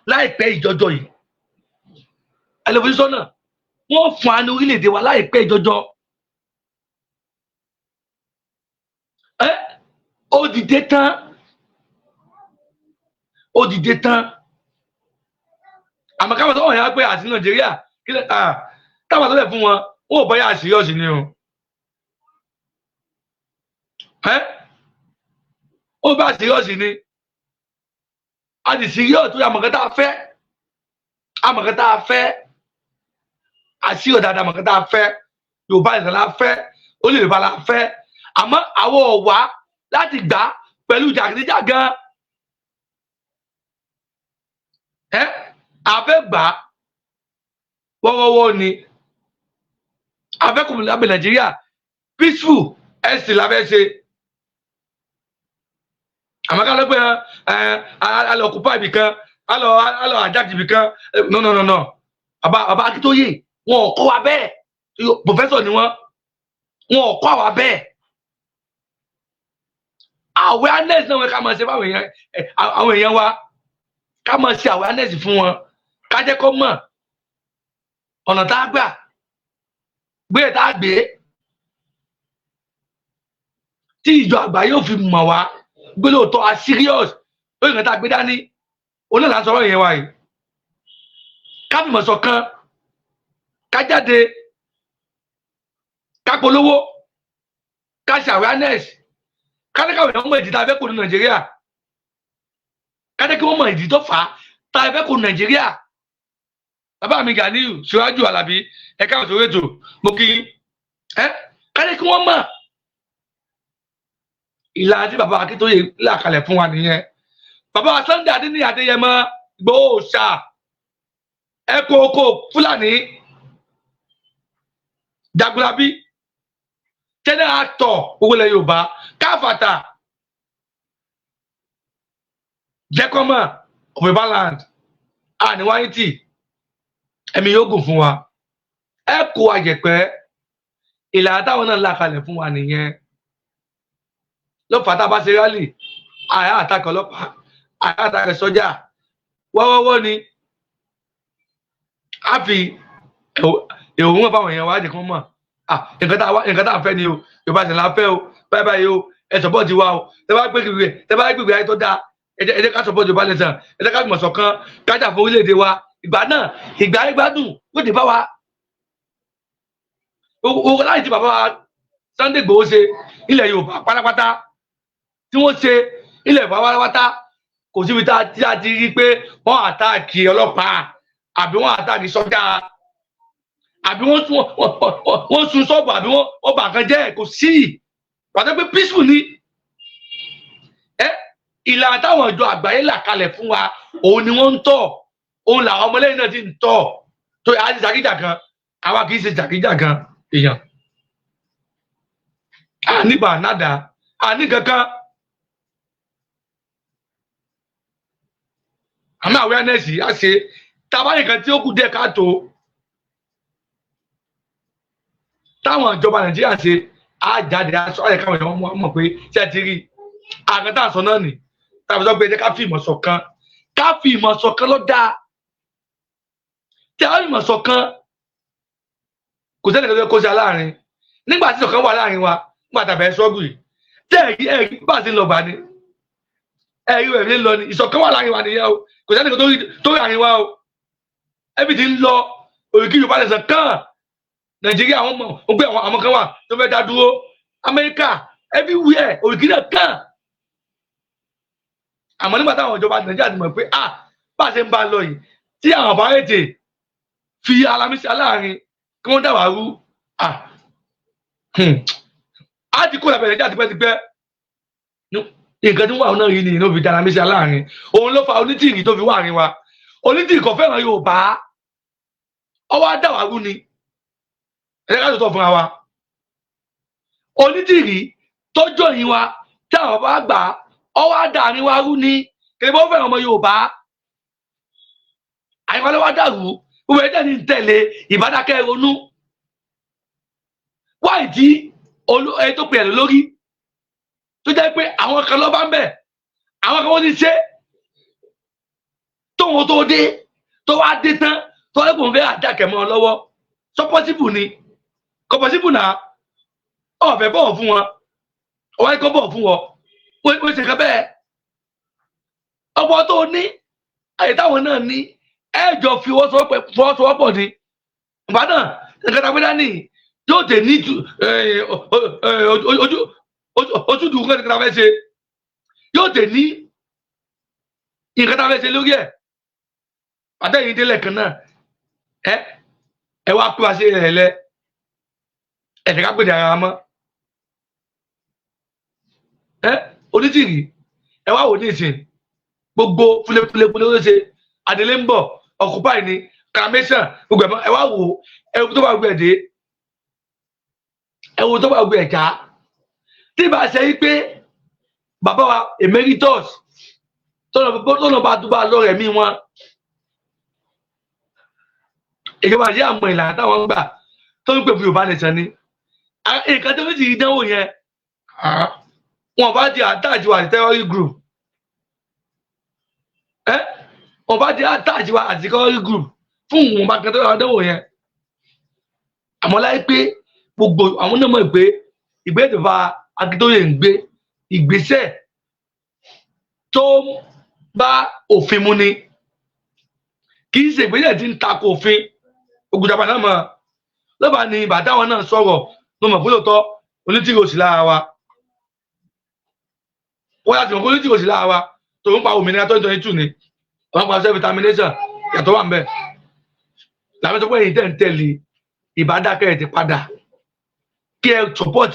láìpẹ́ ìjọjọ yìí. Ẹlẹ́fọ̀sọ́nà wọ́n fún wa ní orílẹ̀-èdè wa láìpẹ́ ìjọjọ. Ẹ ó dìde tán, ó dìde tán. Àmọ́ káwọn tó wọ̀nyí á pé àti Nàìjíríà kílẹ̀ táwọn tó lẹ̀ fún wọn, wọn ò bọ́yá serious ni o. Ẹ ó bá serious ni, a sì serious tó yẹ. Àmọ̀kẹ́ tá a fẹ́, àmọ̀kẹ́ tá a fẹ́, àṣírò dáadáa, àmọ̀kẹ́ tá a fẹ́. Yorùbá nìkan la fẹ́, ó lè Yorùbá la fẹ́, àmọ́ àwọn ọ̀wá láti gbà pẹ̀lú jàgídíjàgan. Ẹ àfẹ́ gbà wọ́wọ́wọ́ ni, àfẹ́ kò lábẹ́ Nàìjíríà, peaceful ẹ̀sìn la fẹ́ ṣe. Àmọ́ ká ló pé ẹ a lọ occupy ibì kan, a lọ hijack ibì kan, no, no, no, no. Bàbá Akíntóyè, wọn ò kọ́ wa bẹ́ẹ̀. Professor ni wọ́n, wọn ò kọ́ wa bẹ́ẹ̀. Awareness náà wọn ká máa ṣe fáwọn èèyàn, àwọn èèyàn wa, ká máa ṣe awareness fún wọn, ká jẹ́ kó mọ̀ ọ̀nà tá a gbà gbé, tá a gbé tí ìjọ àgbà yóò fi mọ̀ wá gbé lóòótọ́ a serious lórí nǹkan tá a gbé dání. Oní là ń sọ̀rọ̀ yẹn wa yìí, ká fìmọ̀ ṣọ̀kan, ká jáde, ká polówó, ká ṣe awareness, ká ní káwọn èèyàn mọ̀ ìdí tá a fẹ́ kó ní Nàìjíríà, ká ní kí wọ́n mọ̀ ìdí tó fà á tá a fẹ́ kó ní Nàìjíríà. Bàbá mi Ganiyu Síwájú Alábí, ẹ káwọn sórí ètò, mo kí ẹ. Ká ní kí wọ́n mọ̀ ìlànà tí bàbá Akíntóyè là kalẹ̀ fún wa nìyẹn. Bàbá Sunday Adéníyì Adéyẹmọ Ìgbòho ṣá, ẹkọ oko Fúlàní Jagunlabi, general actor gbogbo ilẹ̀ Yorùbá káfàtà, jẹ́kọ́mọ̀ of Yorùbá land, àníwáyé tì, ẹ̀mí yóò gùn fún wa. Ẹ kó àjẹpẹ́ ìlànà táwọn náà là kalẹ̀ fún wa nìyẹn. Ló fà tá a bá ṣe rally, àyà àtakọ̀ ọlọ́pàá, àyà àtakọ̀ sọ́jà, wọ́wọ́wọ́ ni a fi èrò wọn fáwọn èèyàn wa jẹ́ kí wọ́n mọ̀ nǹkan tá a fẹ́ ni o. Yorùbá sì la fẹ́ o, báyìí báyìí o, ẹ support wa o. Tẹ bá gbégbé ayé tó dáa, ẹ jẹ́ ká support Yorùbá nation, ẹ jẹ́ ká gbìmọ̀ ṣọ̀kan, ká jà fún orílẹ̀-èdè wa. Ìgbà náà, ìgbà ayé gbádùn yóò dé bá wa. Owó láti tí bàbá wa Sunday Igboho ṣe ilẹ̀ Yorùbá pátápátá, tí wọ́n ṣe ilẹ̀ Yorùbá pátápátá, kò síbi tá a ti rí pé wọ́n attack ọlọ́pàá, àbí wọ́n attack sọ́jà, àbí wọ́n sun ṣọ́ọ̀bù, àbí wọ́n bà kan jẹ́. Kò sí pàtó pé peaceful ni. Ẹ ìlànà táwọn ìjọ àgbáyé là kalẹ̀ fún wa, òun ni wọ́n ń tọ̀, òun làwọn ọmọlẹ́yìn náà ti ń tọ̀. Tó yà á ti jàgídíjàgan, àwa kì í ṣe jàgídíjàgan èèyàn, àníbà nádà àní kankan. Àmọ́ awareness yìí á ṣe tábà nìkan tí ó kù díẹ̀ káàtó táwọn ìjọba Nàìjíríà ṣe, á jáde aṣọ àyẹ̀ká àwọn èèyàn mọ̀ pé ṣé ẹ ti rí àkàtà àṣọ náà nì tàbí sọ pé ẹ jẹ́ ká fi ìmọ̀ ṣọ̀kan, ká fi ìmọ̀ ṣọ̀kan ló dáa. Tí a bá fi ìmọ̀ ṣọ̀kan, kò sẹ́ni kan tó kó sí aláàárín. Nígbà tí ìṣọ̀kan wà láàrin wa nígbà tàbí ẹ̀ sọ́gù yìí, tí ẹ̀rí ẹ̀rí bá ti ń lọ gbà ni ẹ̀rí rẹ̀ ń lọ ni, ìṣọ̀kan wà láàrin wa nìyẹn o. Kò sẹ́ni kan tó rí àárín wa o. Ẹbí ti ń lọ òrìkì Yorùbá lẹ̀sán kàn Nàìjíríà, àwọn ọmọ ó gbé àwọn kan wà tó fẹ́ dá dúró, Amẹ́ríkà, everywhere, òrìkì náà kàn. Àmọ́ nígbà táwọn ìjọba Nàìjíríà ti mọ̀ pé ah, bá a ṣe ń bá a lọ yìí, tí àwọn bá ètè fi alamísí aláàárín kí wọ́n dà wá rú, ah, á ti kó lábẹ́ Nàìjíríà tipẹ́tipẹ́. Nǹkan tí wọ́n wà náà rí ni ló fi dára mí sí aláàárín. Òun ló fa Onítìrì tó fi wà àárín wa. Onítìrì kò fẹ́ràn Yorùbá, ọwọ́ á dà wá rú ni. Ẹ jẹ́ ká sọ̀tọ̀ fúnra wa. Onítìrì tọ́jú ẹ̀yìn wa tí àwọn bá gbà, ọwọ́ á dà àárín wa rú ni. Kìnìún bó fẹ́ràn ọmọ Yorùbá, àyíká ló wá dàrú. Gbogbo ẹ̀jẹ̀ ní tẹ̀lé ìbádákẹ́ ronú wáyé tí ẹni tó pè é lórí, tó jẹ́ pé àwọn kan ló bá ń bẹ̀, àwọn kan wọ́n ti ṣe tóun tó dé, tó wá dé tán, tó wá lẹ́kùn fẹ́ àjàkẹ́ mọ́ ọ lọ́wọ́. Sọ possible ni? Kò possible náà. Ọ̀fẹ́ bọ̀wọ̀ fún wọn, ọwọ́ ẹ̀kọ́ bọ̀wọ̀ fún wọn, wọ́n ṣe kan bẹ́ẹ̀. Ọ̀pọ̀ tó ní àyè táwọn náà ní, ẹ̀jọ̀ fi fọwọ́sowọ́pọ̀ ni. Ìgbà náà nǹkan tàbí dání yóò tẹ̀ ní ojú Ojúdùú kan tá a fẹ́ ṣe yóò tẹ̀ ní nǹkan tá a fẹ́ ṣe lórí ẹ̀. Àtẹ̀yìn délẹ̀ kan náà, ẹ wá pé wá sí ẹ̀ lẹ ẹ̀jẹ̀ ká pèdè ara mọ́ ẹ. Onítìrì, ẹ wá wò ní ìsìn, gbogbo fúlefúlefúle ló ṣe. Adelé ń bọ̀, occupy ni clamation, gbogbo ẹ̀ mọ́. Ẹ wá wò, ẹ wo tó bá gbé ẹ̀ dé, ẹ wo tó bá gbé ẹ̀ já. Tí ìbá ṣe yí pé bàbá wa emeritus tọ́nà bá tó bá lọ́rẹ̀ mí wọn, ìjọba àti àmọ́ ìlànà táwọn ń gbà tó ń pè fún Yorùbá nation ni nǹkan tó ti dánwò yẹn, wọn bá ti attach wa àti terrorist group. Ẹ wọn bá ti attach wa àti terrorist group fún wọn bá kan tó yà dánwò yẹn. Àmọ́ láyé pé gbogbo àwọn náà mọ̀ pé ìgbésẹ̀ Akíntóyè ń gbé, ìgbésẹ̀ tó bá òfin mu ni, kì í ṣe ìgbésẹ̀ tí ń takò òfin. Ògùdàbà náà mọ̀ lọ́ba ni bàtà wọn náà sọ̀rọ̀ ló mọ̀ pé lóòótọ́ onítìrì òsì lára wa. Wọ́n yà tí mọ̀ pé onítìrì òsì lára wa tó ń pa òmìnira 2022 ni wọ́n pa self determination. Yàtọ̀ wà ń bẹ̀ làwọn tó pé èyí tẹ̀ ń tẹ̀lé ìbádákẹ́ ẹ̀ ti padà kí ẹ support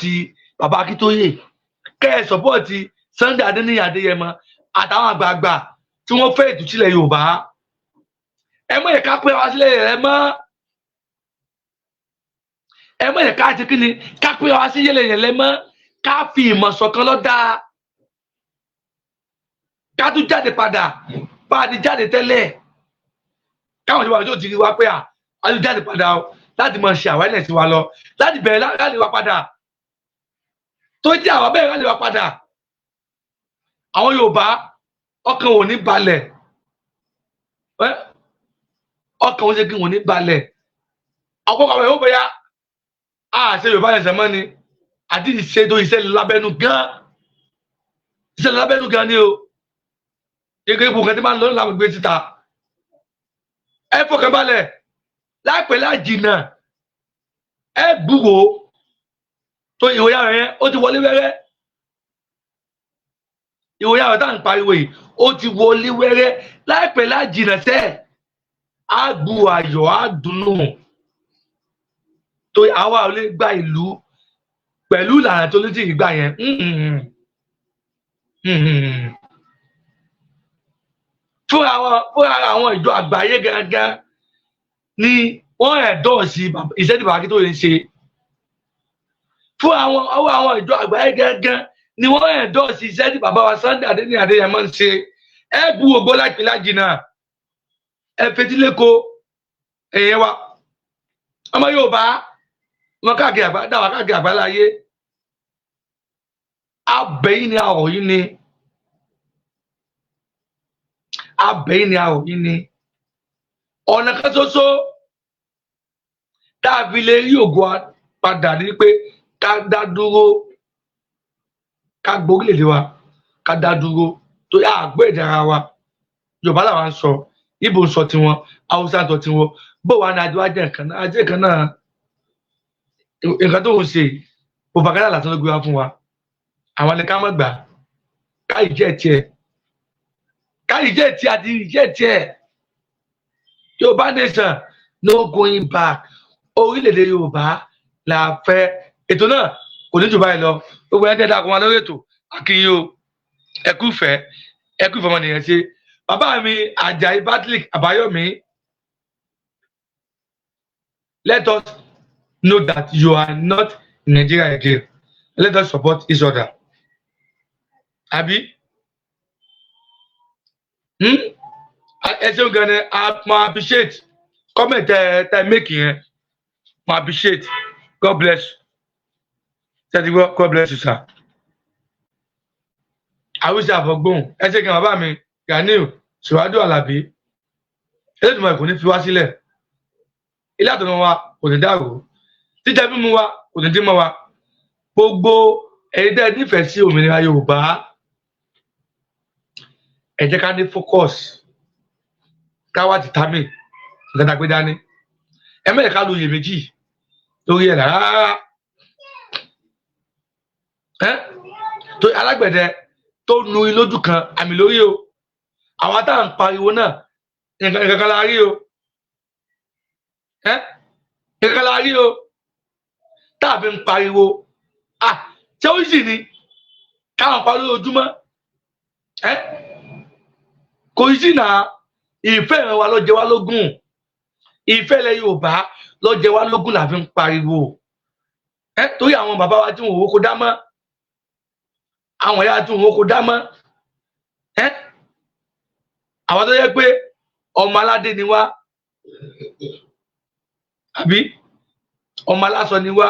bàbá Akíntóyè, kẹ́ ẹ support Sunday Adéníyì Adéyẹmọ àtàwọn àgbààgbà tí wọ́n fẹ́ ìtúsílẹ̀ Yorùbá. Ẹ mọ̀ ẹ̀ka pé wá sílẹ̀ rẹ mọ́. Ẹ mọ̀ ẹ̀ka ti kí ni ká pé wá sí yẹlẹyẹlẹ mọ́. Ká fi ìmọ̀ ṣọ̀kan lọ́dà, ká tún jáde padà bá a ti jáde tẹ́lẹ̀, káwọn ìjọba tó ti rí wa pé a tún jáde padà o láti máa ṣe awareness wa lọ, láti bẹ̀rẹ̀ láti wá padà tó jẹ́ àwọn bẹ́ẹ̀ láti wá padà. Àwọn Yorùbá, ọkàn ò ní balẹ̀. Ọkàn ò ṣe kí wọn ní balẹ̀. Ọ̀pọ̀ àwọn èèyàn bóyá a ṣe Yorùbá ẹ̀sẹ̀ mọ́ ni àti ìṣètò ìṣẹ̀lẹ̀ lábẹ́nu gan, ìṣẹ̀lẹ̀ lábẹ́nu gan ni o. Gẹ́gẹ́ ipò kan tí máa ń lọ láwọn gbé síta, ẹ fọkàn balẹ̀, láìpẹ́ láì jìnnà ẹ gbúròó tó ìròyìn àwọn yẹn, ó ti wọlé wẹ́rẹ́. Ìròyìn àwọn tá à ń pariwo yìí, ó ti wọlé wẹ́rẹ́. Láìpẹ́ láì jìnnà sẹ́ẹ̀, á gbúròó ayọ̀, á dùnnú tó àwa ò lè gba ìlú pẹ̀lú ìlànà tó létí ìgbà yẹn. Fúnra àwọn ìjọ àgbáyé gangan ni wọ́n endorse iṣẹ́ tí bàbá Akíntóyè ń ṣe. Fún àwọn ọwọ́ àwọn ìjọ àgbáyé gangan ni wọ́n endorse iṣẹ́ tí bàbá wa Sunday Adéníyì Adéyẹmọ ń ṣe. Ẹ bu ògbó láìpẹ́ lájìnà. Ẹ fetíléko èèyàn wa, ọmọ Yorùbá wọn káàkiri àgbà dáwà káàkiri àgbà láyé, abẹ́yìn ni àwọ̀ yìí ni, abẹ́yìn ni àwọ̀ yìí ni. Ọ̀nà kan ṣoṣo tá a fi lè rí ògo wa padà ní pé ká dá dúró, ká gborílẹ̀-èdè wa, ká dá dúró, torí àgbẹ̀ èdè ara wa. Yorùbá làwọn ń sọ, Ìgbò ń sọ tiwọn, Haúsá ń sọ tiwọn. Bó wà ní adé wa jẹ́ nǹkan náà, ajé kan náà. Nǹkan tó ń ṣe propaganda lásán ló gbé wá fún wa. Àwọn ni ká má gbà, ká ìjẹ́ tiẹ̀, ká ìjẹ́ tiẹ̀ àti ìjẹ́ tiẹ̀. Yorùbá nation, no going back. Orílẹ̀-èdè Yorùbá la fẹ́. Ètò náà kò ní jù báyìí lọ. Gbogbo ẹni tẹ́ dákun wa lórí ètò, akínyìn o. Ẹ kú ìfẹ́, ẹ kú ìfọmọnìyàn ṣe. Bàbá mi Àjàyí Patrick Àbáyọ̀mí, let us know that you are not in Nigeria again. Let us support each other. Àbí? Hmm? Ẹ ṣeun gan ni. A mo appreciate comment tẹ make yẹn, mo appreciate. God bless you. Ṣé gbọ́? God bless you, sir. Àwùjọ àfọgbóhùn, ẹ ṣe gan. Bàbá mi Ganiu Ṣèwádìí Àlàbí, Elédùmarè kò ní fi wá sílẹ̀. Ilé àtọ̀nà wa kò ní dàrú, jíjẹ mímu wa kò ní dín mọ́ wa. Gbogbo ẹ̀yin tẹ́ ẹ nífẹ̀ẹ́ sí òmìnira Yorùbá, ẹ jẹ́ ká ní focus, ká wá determine nǹkan tá a gbé dání. Ẹ má jẹ́ ká lu iyèméjì lórí ẹ̀ rárá. Ẹ tó alágbẹ̀dẹ tó nu ilójú kan àmì lórí o. Àwọn tá à ń pariwo náà, nǹkan kan la rí o. Ẹ nǹkan kan la rí o tá a fi ń pariwo. Ah, ṣé ó sì ni káwọn pariwo ojúmọ́? Ẹ kò sí náà. Ìfẹ́ ìran wa ló jẹ wá lógún, ìfẹ́ ilẹ̀ Yorùbá ló jẹ wá lógún là fi ń pariwo. Ẹ torí àwọn bàbá wa tí wọn ò kó dá mọ́, àwọn ìyá tí wọn ò kó dá mọ́. Ẹ àwọn tó yẹ pé ọmọ aládé ni wá, àbí ọmọ aláṣọ ni wá,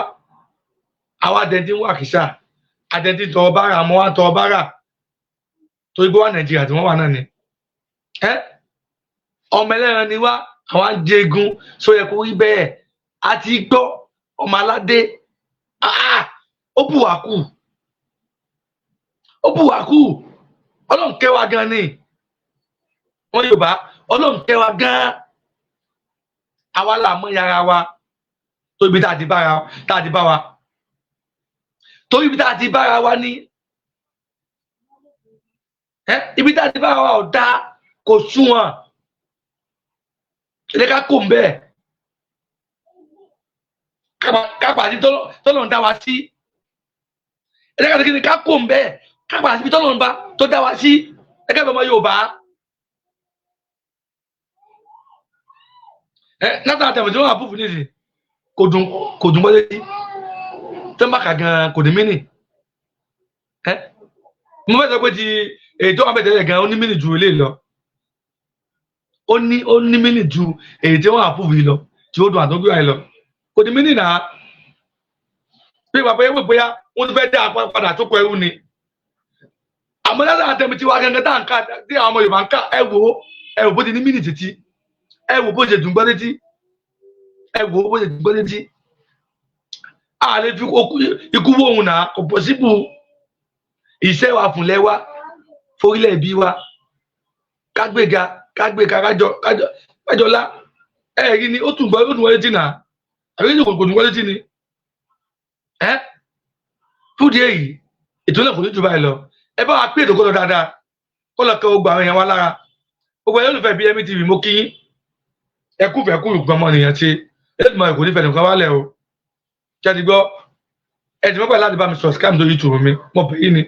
àwa àdẹ̀ntì ń wà kìsà, àdẹ̀ntì tọrọ bára, àmọ́ wá tọrọ bára torí pé wà Nàìjíríà tí wọ́n wà náà ni. Ẹ ọmọ ẹlẹ́ran ni wá, àwọn ajégun sọ yẹ kó rí bẹ́ẹ̀. A ti gbọ́ ọmọ aládé, ó bù wá kù, ó bù wá kù. Ọlọ́run kẹ́ wa gan ni wọ́n Yorùbá, Ọlọ́run kẹ́ wa gan. Àwa là mọ́ yàrá wa tó ibi tá a ti bára, tá a ti bá wa, torí ibi tá a ti bára wa ní ẹ, ibi tá a ti bára wa ò dáa, kò sunwọ̀n. Ẹ jẹ́ ká kò ń bẹ́ẹ̀ kápá àti tọ́lọ̀ ń dá wa sí. Ẹ jẹ́ ká kí ni ká kò ń bẹ́ẹ̀ kápá àti tọ́lọ̀ ń bá tó dá wa sí gẹ́gẹ́ bí ọmọ Yorùbá. Ẹ látara tẹ̀wọ̀n tí wọ́n wà fúnfún nísìnyí, kò dùn, kò dùn bọ́lé sí tó ń bá kà gan, kò ní mínì. Ẹ mo fẹ́ sọ pé ti èyí tó wà bẹ̀ tẹ́lẹ̀ gan, ó ní mínì ju eléyìí lọ. Ó ní mínì ju èyí tí wọ́n wà fúnfún yìí lọ, tí ó dùn àtọ́gbé wa yìí lọ. Kò ní mínì náà bí bàbá yẹn wò bóyá wọ́n tún fẹ́ dá apá padà tó kọ ẹrú ni. Àmọ́ látara tẹ̀mí tí wàá gangan tá à ń ká, tí àwọn ọmọ Yorùbá ń ká, ẹ wò ó, ẹ wò bó ti ní mínì títí, ẹ wò bó ṣe dùn gbọ́ létí, ẹ wò bó ṣe dùn gbọ́ létí. A lè fi ikú wó òun náà, kò pọ̀síbù. Iṣẹ́ wa fúnlẹ̀ wa forílẹ̀ ibi wa, kágbéga, kágbéga, kájọ kájọ kájọlá. Ẹ rí ni ó tún gbọ́, ó tún wọlé tì náà, àbí kò tún wọlé tì ni. Ẹ fúdi èyí, ètò náà kò ní jù báyìí lọ. Ẹ bá wa pé ètò kó lọ dáadáa, kó lọ kẹ gbogbo àwọn èèyàn wa lára. Gbogbo ẹ̀yin olùfẹ́ BME TV, mo kí yín. Ẹ kú fẹ́ kú ìgbọ́n ọmọ nìyẹn ṣe ẹlẹ́dùnmọ̀ kò ní fẹ́ nìkan wálẹ̀ o. Ṣé ẹ ti gbọ́? Ẹ ti mọ́pẹ́ láti bá mi subscribe lórí YouTube mi, mo bẹ̀ yín ni.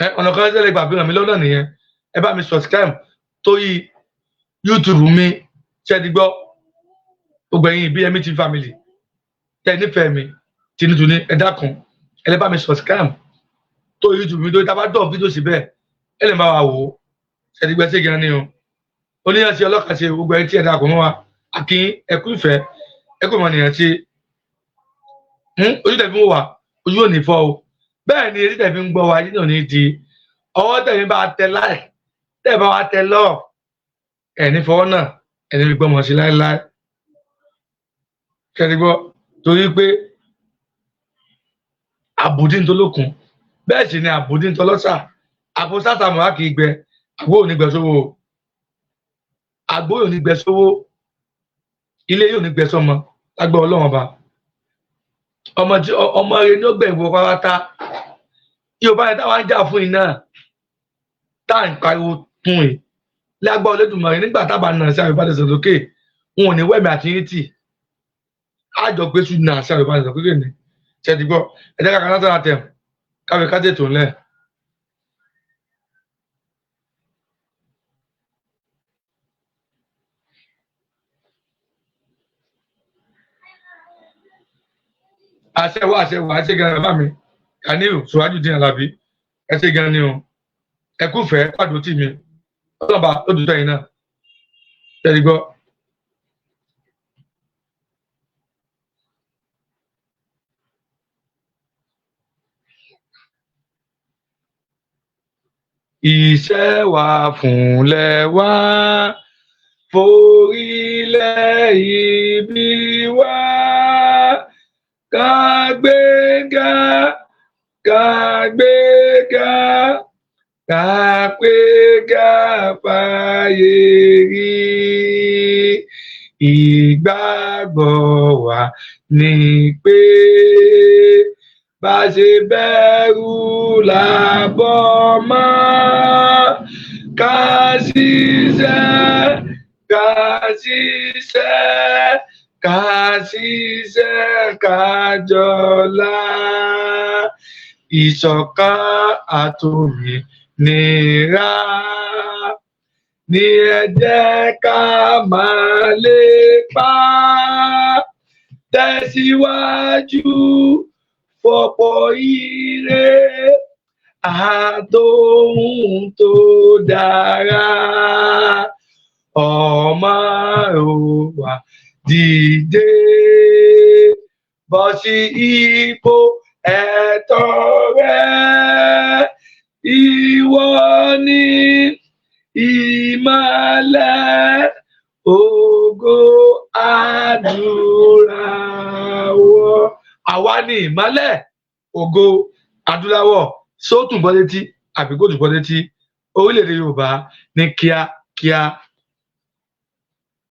Ẹ ọ̀nà kan ṣẹlẹ̀ gbà fi ràn mí lọ́nà nìyẹn. Ẹ bá mi subscribe torí YouTube mi. Ṣé ẹ ti gbọ́? Gbogbo ẹ̀yin BME TV family tẹ́ ẹ nífẹ̀ẹ́ mi tinútunú, ẹ dákun, ẹ lè bá mi subscribe torí YouTube mi, torí tá a bá dọ̀ fídíò síbẹ̀, ẹ lè máa wà wò ó. Ṣé ẹ ti gbọ́? Sí gan ni o. Oníyàn ṣe ọlọ́kà ṣe. Gbogbo ẹni tí ẹ darapọ̀ mọ́ wa, akin, ẹkú ìfẹ́, ẹkú ìmọ̀nìyàn ṣe. Ojú tẹ̀ fi ń wà, ojú ò ní fọ́ o. Bẹ́ẹ̀ ni etí tẹ̀ fi ń gbọ́ wa, etí náà ní di. Ọwọ́ tẹ̀ bá tẹ like, tẹ̀ bá wa tẹ love, ẹ̀ ní fọwọ́ náà, ẹ̀ ní fi gbọ́mọ sí láéláé. Kẹ́ni gbọ́, torí pé àbùdí ń tolókun, bẹ́ẹ̀ sì ni àbùdí ń tọlọ́sà. Àpò sátàmù á kì í gbẹ, àgbo ò ní gbẹ sówó o. Àgbo ò ní gbẹ sówó, ilé yóò ní gbẹ sọmọ lágbẹ́ Ọlọ́run Ọba. Ọmọ tí ọmọ rẹ ní ó gbẹ ìwọ pátá. Yorùbá yẹn táwa ń jà fún iná, tá à ń pariwo fún ẹ lágbá Olódùmarè, nígbà tábà nà sí àyùbá tẹsán lókè, wọn ò ní wẹ̀mí àti yín tì. Àjọ pé sùn nà sí àyùbá tẹsán lókè ní. Ṣe ti gbọ́? Ẹ jẹ́ ká kan látara tẹ̀ káfí ká tètò ńlẹ̀. Àṣẹ wa, àṣẹ wa, àṣẹ gan. Bàbá mi Kaniu Surajudeen Alabi, ẹ ṣé gan ni o. Ẹ kú fẹ́ pàdó tì mí, ọlọ́ba ó dùn tẹ̀yìn náà. Ṣe ti gbọ́? Iṣẹ́ wa fúnlẹ̀ wá forílẹ̀ ibi wa, kàgbéga, kàgbéga, kàgbéga fàyè rí. Ìgbàgbọ́ wa ni pé Bá ṣe bẹ́rú là bọ́mọ, ká ṣiṣẹ́, ká ṣiṣẹ́, ká ṣiṣẹ́, ká jọlá. Ìṣọ̀kan àtòmìnira ní ẹ jẹ́ ká máa lépa, tẹ̀síwájú fọ̀pọ̀ ire àtòhun tó dára. Ọmọ Oòduà, dìde, bọ́ sí ipò ẹ̀tọ́ rẹ. Ìwọ ni ìmọ́lẹ̀ ògo adúláwọ̀. Àwa ni ìmọ́lẹ̀ ògo adúláwọ̀. Sóòtún gbọ́ létí àbí kò tún gbọ́ létí? Orílẹ̀-èdè Yorùbá ní kíákíá.